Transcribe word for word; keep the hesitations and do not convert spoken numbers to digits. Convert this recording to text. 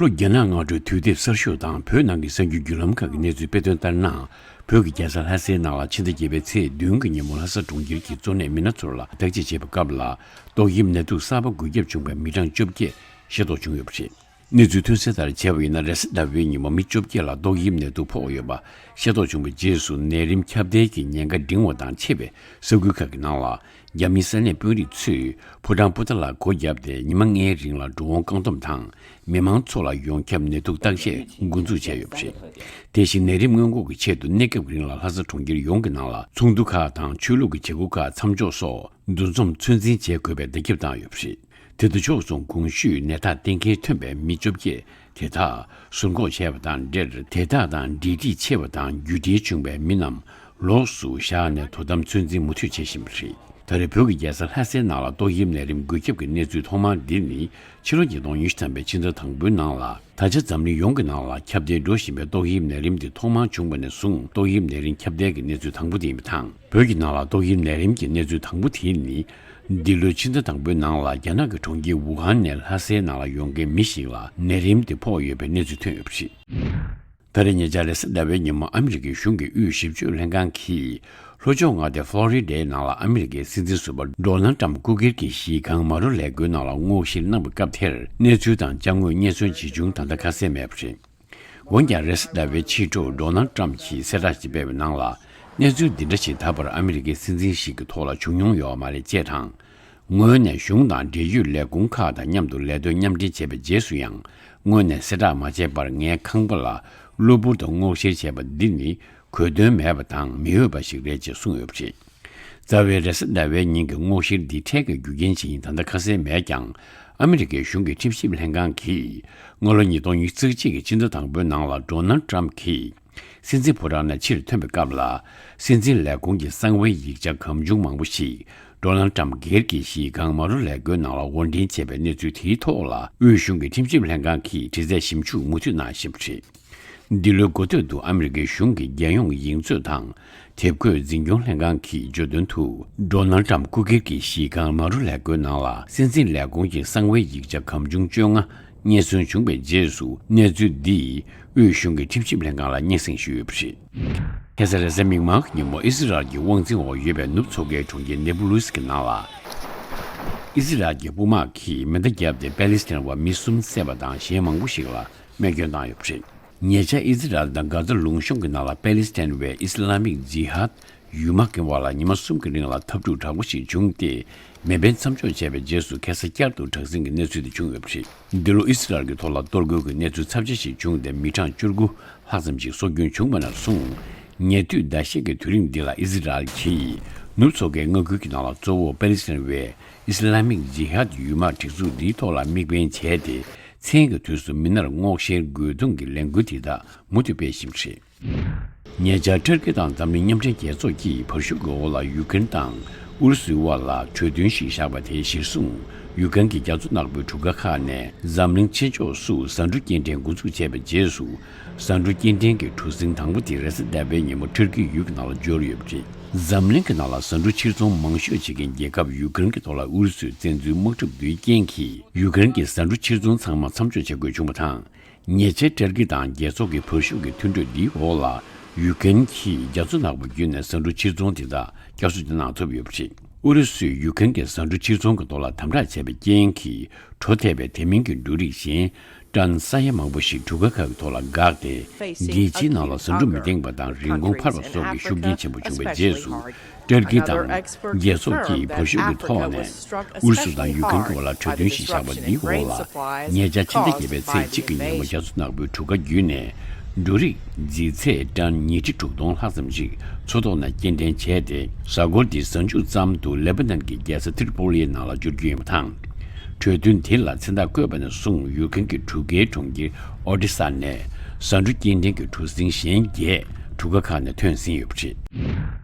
ལྷོ་རྒྱ་ནག་སྔ་དྲོའི་དུས་དེབ་གསར་ཤོག་དང་བོད་ནང་གི་གསར་འགྱུར་བརྒྱུད་ལམ་ཁག་གི་གནས་ཚུལ་དཔེ་སྟོན་ལྟར་ན། བོད་ཀྱི་རྒྱལ་ས་ལྷ་སའི་ནང་ལ་ཕྱི་ཟླ་བརྒྱད་པའི་ཚེས་བདུན་གྱི་ཉིན་མོ་ལྷ་ས་གྲོང་ཁྱེར་གྱི་གཙོ་གནད་མི་སྣ་ཚོ་ལ་བརྟག་དཔྱད་བྱེད་པའི་སྐབས་ལ། ཏོག་དབྱིབས་ནད་དུག་གསར་པ་འགོས་ཁྱབ་བྱུང་བའི་མི་གྲངས་བཅོ་བརྒྱད་ཤེས་རྟོགས་བྱུང་ཡོད་པ་རེད། གནས་ཚུལ་ཐོན་གསལ་ལྟར་བྱས་པ་ཡིན་ན། རེས་གཟའ་ཟླ་བའི་ཉིན་མོ་མི་བཅོ་བརྒྱད་ལ་ཏོག་དབྱིབས་ནད་དུག་ཕོག་ཡོད་པ་ཤེས་རྟོགས་བྱུང་བའི་རྗེས་སུ། ནད་རིམས་ཁྱབ་གདལ་གྱི་ཉེན་ཁ་འབྲིང་བ་དང་ཆེ་བའི་ས་ཁུལ་ཁག་གི་ནང་ལ། རྒྱ་མིའི་ས་གནས་དཔོན་རིགས་ཚོས་ཕོ་བྲང་པོ་ཏཱ་ལར་སྒོ་བརྒྱབ་སྟེ། ཉི་མ་ལྔའི་རིང་ལ་འགྲོ་འོང་བཀག་སྡོམ་དང་། མི་མང་ཚོ་ལ་ཡོངས་ཁྱབ་ནད་དུག་བརྟག་དཔྱད་འགོ་འཛུགས་བྱས་ཡོད་པ་རེད། དེ་བཞིན་ནད་རིམས་སྔོན་འགོག་གི་ཆེད་དུ། གནས་སྐབས་རིང་ལ་ལྷ་ས་གྲོང་ཁྱེར་ཡོངས་ཀྱི་ནང་ལ་ཚོགས་འདུ་ཁག་དང་ཆོས་ལུགས་ཀྱི་བྱེད་སྒོ་ཁག་མཚམས་འཇོག་སོགས་འདུ་འཛོམས་ཚོད་འཛིན་བྱེད་དགོས་པའི་བརྡ་ཁྱབ་བཏང་ཡོད་པ་རེད། དེ་དང་ཕྱོགས་མཚུངས། གོང་ཞུས་ནད་རྟགས་གཏན་འཁེལ་ཐོན་པའི་མི་བཅོ་བརྒྱད་དེ་དག་ཟུར་འགོག་བྱས་པ་དང་འབྲེལ། དེ་དག་དང་འབྲེལ་འདྲིས་ཆེ་བ་དང་རྒྱུད་འདྲེས་བྱུང་བའི་མི་རྣམས་ལོགས་སུ་བཞག་ནས་དོ་དམ་ཚོད་འཛིན་མུ་མཐུད་བྱེད་བཞིན་པ་རེད། ད་རེས་བོད་ཀྱི་རྒྱལ་ས་ལྷ་སའི་ནང་ལ་ཏོག་དབྱིབས་ནད་རིམས་འགོས་ཁྱབ་ཀྱི་གནས་ཚུལ་ཐོག་མར་འདི་ནི། ཕྱི་ལོ་ཉིས་སྟོང་ཉི་ཤུ་ཐམ་པའི་ཕྱི་ཟླ་དང་པོའི་ནང་ལ། ད་ཆ་འཛམ་གླིང་ཡོངས་ཀྱི་ནང་ལ་ཁྱབ་གདལ་འགྲོ་བཞིན་པའི་ཏོག་དབྱིབས་ནད་རིམས་འདི་ཐོག་མར་བྱུང་བ་ནས་བཟུང་། ཏོག་དབྱིབས་ནད་རིམས་ཁྱབ་གདལ་གྱི་གནས་ཚུལ་དང་པོ་དེ་ཡིན་པ་དང་། བོད་ཀྱི་ནང་ལ་ཏོག་དབྱིབས་ནད་རིམས་ཀྱི་གནས་ཚུལ་དང་པོ་དེ་ནི། འདི་ལོའི་ཕྱི་ཟླ་དང་པོའི་ནང་ལ་རྒྱ་ནག་གི་གྲོང་ཁྱེར་ཝུ་ཧན་ནས་ལྷ་སའི་ནང་ལ་ཡོང་མཁན་མི་ཞིག་ལ་ནད་རིམས་དེ་ཕོག་ཡོད་པའི་གནས་ཚུལ་ཐོན་ཡོད་པ་རེད། ད་རེས་ཉེ་ཆར་རེས་གཟའ་ཟླ་བའི་ཉིན་མོ་ཨ་མི་རི་ཀའི་གཞུང་གི་དབུས་ཞིབ་དཔྱོད་ལྷན་ཁང་གིས། ལྷོ་ཕྱོགས་མངའ་སྡེ་ཕློ་རི་ཌའི་ནང་ལ་ཨ་མི་རི་ཀའི་སྲིད་འཛིན་ཟུར་པ་ཌོ་ནལ་ཊམ་སྐུ་སྒེར་གྱི་གཞིས་ཁང་མ་རུ་ལེ་གོའི་ནང་ལ་སྔོག་བཤེར་གནང་བའི་སྐབས་དེར། གནས་ཚུལ་དང་ཅ་དངོས་རྙེད་སོན་ཇི་བྱུང་ད་ལྟ་ཁ་གསལ་མེད་པ་རེད། འོན་ཀྱང་། རེས་གཟའ་ཟླ་བའི་ཕྱི་དྲོ་ཌོ་ནལ་ཊམ་གྱིས་གསལ་བསྒྲགས་ཤིག་སྤེལ་བའི་ནང་ལ། གནས་ཚུལ་འདི་འདྲ་ཞིག་ད་བར་ཨ་མི་རི་ཀའི་སྲིད་འཛིན་ཞིག་གི་ཐོག་ལ་བྱུང་མྱོང་ཡོད་མ་རེད་ཅེས་དང་། ངོས་ནས་གཞུང་དང་འབྲེལ་ཡོད་ལས་ཁུངས་ཁག་དང་མཉམ་དུ་ལས་དོན་མཉམ་འབྲེལ་བྱས་པའི་རྗེས་སུ་ཡང་། ངོས་ནས་གསལ་བསྒྲགས་མ་བྱས་པར་ངའི་ཁང་པ་ལ་གློ་བུར་དུ་སྔོག་བཤེར་བྱས་པ་འདི་ནི་དགོས་དོན་མེད་པ་དང་མི་འོས་པ་ཞིག་རེད་ཅེས་གསུངས་ཡོད་པ་རེད། རྩ་བའི་རེས་གཟའ་ཟླ་བའི་ཉིན་གྱི་སྔོག་བཤེར་འདི་འཕྲལ་གྱི་རྒྱུ་རྐྱེན་ཅི་ཡིན་ད་ལྟ་ཁ་གསལ་མེད་ཀྱང་། ཨ་མི་རི་ཀའི་གཞུང་གི་ཁྲིམས་ཞིབ་ལྷན་ཁང་གིས་སྔ་ལོ་ཉིས་སྟོང་ཉི་ཤུ་རྩ་གཅིག་གི་ཕྱི་ཟླ་དང་པོའི་ནང་ལ་ཌོ་ནལ་ཊམ་གྱིས་སྲིད་འཛིན་ཕོ་བྲང་ནས་ཕྱིར་ཐོན་པའི་སྐབས་ལ། སྲིད་འཛིན་ལས་ཁུངས་ཀྱི་གསང་བའི་ཡིག་ཆ་གང་བྱུང་མང་པོ་ཞིག་ཌོ་ནལ་ཊམ་སྒེར་གྱི་གཞིས་ཁང་མ་རུ་ལེ་གོའི་ནང་ལ་དབོར་འདྲེན་བྱས་པའི་གནས་ཚུལ་དེའི་ཐོག་ལ། དབུས་གཞུང་གི་ཁྲིམས་ཞིབ་ལྷན་ཁང་གིས་དྲི་རྩད་ཞིབ་འཇུག་མུ་མཐུད་གནང་བཞིན་པ་རེད། འདི་ལོའི་འགོ་སྟོད་དུ་ཨ་མི་རི་ཀའི་གཞུང་གི་རྒྱལ་ཡོངས་ཡིག་མཛོད་དང་དེབ་འགོད་འཛིན་སྐྱོང་ལྷན་ཁང་གིས་བརྗོད་དོན་དུ། ཌོ་ནལ་ཊམ་སྐུ་སྒེར་གྱི་གཞིས་ཁང་མ་རུ་ལེ་གོའི་ནང་ལ་སྲིད་འཛིན་ལས་ཁུངས་ཀྱི་གསང་བའི་ཡིག་ཆ་གང་བྱུང་བཅོ་ལྔ་རྙེད་སོན་བྱུང་བའི་རྗེས་སུ། གནས་ཚུལ་འདིས་དབུས་གཞུང་གི་ཁྲིམས་ཞིབ་ལྷན་ཁང་ལ་སྙན་སེང་ཞུས་ཡོད་པ་རེད། ཁ་སང་རེས་གཟའ་མིག་དམར་གྱི་ཉིན་མོ་ཨི་སི་རལ་གྱི་དབང་འཛིན་འོག་ཡོད་པའི་ནུབ་མཚོ་ཁའི་གྲོང་ཁྱེར་ནེ་པུ་ལུས་ཀྱི་ནང་ལ། ཨི་སི་རལ་གྱི་དཔུང་དམག་གིས་མེ་མདའ་བརྒྱབ་སྟེ་པེ་ལི་སི་ཐན་བ་མི་གསུམ་བསད་པ་དང་གཞན་མང་པོ་ཞིག་ལ། རྨས་སྐྱོན་བཏང་ཡོད་པ་རེད། ཉེ་ཆར་ཨི་ཛི་རལ་དང་གྷ་ཛ་ལུང་གཤོང་གི་ནང་ལ་པེ་ལི་སི་ཐན་བའི་ཨི་སི་ལ་མིག་ཇི་ཧཱད་ཡུལ་དམག་གི་དབར་ལ་ཉི་མ་གསུམ་གྱི་རིང་ལ་འཐབ་འཁྲུག་དྲག་པོ་ཞིག་བྱུང་སྟེ། མེ་འཕེན་མཚམས་འཇོག་བྱས་པའི་རྗེས་སུ་ཁ་སང་བསྐྱར་དུ་དྲག་ཟིང་གི་གནས་ཚུལ་དེ་བྱུང་ཡོད་པ་རེད། འདི་ལོ་ཨི་ཛི་རལ་གྱི་ཐོག་ལ་གཏོར་རྒོལ་གྱི་གནས་ཚུལ་ཚབས་ཆེ་ཞིག་བྱུང་སྟེ་མི་གྲངས་བཅུ་དགུ་ལྷག་ཙམ་ཞིག་སྲོག་སྐྱོན་བྱུང་བ་ནས་བཟུང་། ཉེ་དུས་ཟླ་ཤས་ཀྱི་དུས་རིང་འདི་ལ་ཨི་ཛི་རལ་གྱིས་ནུབ་མཚོ་ཁའི་མངའ་ཁུལ་གྱི་ནང་ལ་གཙོ་བོ་པེ་ལི་སི་ཐན་བའི་ཨི་སི་ལ་མིག་ཇི་ཧཱད་ཡུལ་དམག་སྒྲིག་འཛུགས་འདིའི་ཐོག་ལ་དམིགས་འབེན་བྱས་ཏེ། མཚན་གྱི་དུས་སུ་མི་སྣར་སྔོག་བཤེར་རྒོལ་རྡུང་གི་ལས་འགུལ་དེ་དག་མུ་མཐུད་སྤེལ་བཞིན་པ་རེད། ཉེ་ཆར་ཊར་ཀི་དང་འཛམ་གླིང་མཉམ་འབྲེལ་རྒྱལ་ཚོགས་ཀྱིས་བར་ཤུགས་ཀྱི་འོག་ལ་ཡུ་ཀེ་རེན་དང་ཨུ་རུ་སུའི་དབར་ལ་གྲོས་མཐུན་ཞིག་བཞག་པ་དེ་གཞིར་བཟུང་། ཡུ་ཀེ་རེན་གྱི་རྒྱ་མཚོ་ནག་པོའི་གྲུ་ཁ་ཁག་ནས་འཛམ་གླིང་ཕྱི་ཕྱོགས་སུ་ཟ་འབྲུ་སྐྱེལ་འདྲེན་འགོ་འཛུགས་བྱས་པའི་རྗེས་སུ། ཟ་འབྲུ་སྐྱེལ་འདྲེན་གྱི་གྲུ་གཟིངས་དང་པོ་དེ་རེས་གཟའ་ཟླ་བའི་ཉིན་མོ་ཊར་ཀིའི་ཡུལ་གྱི་ནང་ལ་འབྱོར་ཡོད་པ་རེད། འཛམ་གླིང་གི་ནང་ལ་ཟ་འབྲུ་ཕྱིར་ཚོང་མང་ཤོས་བྱེད་མཁན་རྒྱལ་ཁབ་ཡུ་ཀེ་རེན་གྱི་ཐོག་ལ་ཨུ་རུ་སུས་བཙན་འཛུལ་དམག་འཁྲུག་བསྡུས་རྐྱེན་གྱིས། ཡུ་ཀེ་རེན་གྱི་ཟ་འབྲུ་ཕྱིར་ཚོང་ཚང་མ་མཚམས་འཇོག་བྱེད་དགོས་བྱུང་བ་དང་། ཉེ་ཆར་ཊར་ཀི་དང་རྒྱལ་ཚོགས་ཀྱི་བར་ཤུགས་ཀྱི་མཐུན་གྲོས་འདིའི་འོག་ལ། ཡུ་ཀེ་རེན་གྱིས་རྒྱ་མཚོ་ནག་པོ་བརྒྱུད་ནས་ཟ་འབྲུ་ཕྱིར་ཚོང་དེ་དག་བསྐྱར་གསོ་གནང་ཐུབ་ཡོད་པ་རེད། ཨུ་རུ་སུས་ཡུ་ཀེ་རེན་གྱི་ཟ་འབྲུ་ཕྱིར་ཚོང་གི་ཐོག་ལ་དམ་དྲག་བྱས་པའི་རྐྱེན་གྱིས། འགྲོ་ཐལ་བའི་དེ་མིན་གྱི་འབྲུ་རིགས་གཞན་ཊོན་ས་ཡ་མང་པོ་ཞིག་གྲུ་ཁ་ཁག་གི་ཐོག་ལ་འགག་སྟེ། རྒྱལ་སྤྱིའི་ནང་ལ་ཟ་འབྲུ་མི་འདེང་བ་དང་རིན་གོང་འཕར་བ་སོགས་ཀྱི་ཤུགས་རྐྱེན་ཆེན་པོ་བྱུང་བའི་རྗེས་སུ། ཊར་ཀི་དང་རྒྱལ་ཚོགས་ཀྱིས་བར་ཤུགས་ཀྱི་ཐོག་ནས་ཨུ་རུ་སུ་དང་ཡུ་ཀེ་རེན་གྱི་བར་ལ་གྲོས་མཐུན་ཞིག་བཞག་པ་འདིའི་འོག་ལ། ཉེ་ཆར་ཕྱི་ཟླ་བརྒྱད་པའི་ཚེས་གཅིག་གི་ཉིན་མོ་རྒྱ་མཚོ་ནག་པོའི་གྲུ་ཁ་བརྒྱུད་ནས་འབྲུ་རིགས་རྫིས་ཚད་ཊོན་ཉིས་ཁྲི་དྲུག་སྟོང་ལྷག་ཙམ་ཞིག་མཚོ་ཐོག་ནས་སྐྱེལ་འདྲེན་བྱས་ཏེ། གཟའ་འཁོར་འདིའི་གཟའ་མཇུག་ཙམ་དུ་ལེ་པ་ནན་གྱི་རྒྱལ་ས་ཏྲི་པོ་ལིའི་ནང་ལ་འབྱོར་རྒྱུ་ཡིན་པ་དང་། གྲོས་མཐུན་དེ་ལ་མཚན་རྟགས་བཀོད་པ་ནས་བཟུང་ཡུ་ཀེ་རེན་གྱི་གྲུ་ཁའི་གྲོང་ཁྱེར་ཨོ་ཌི་ས་ནས་ཟ་འབྲུ་སྐྱེལ་འདྲེན་གྱི་གྲུ་གཟིངས་གཞན་བརྒྱད་གྲུ་ཁ་ཁག་ནས་ཐོན་ཟིན་ཡོད་པ་རེད།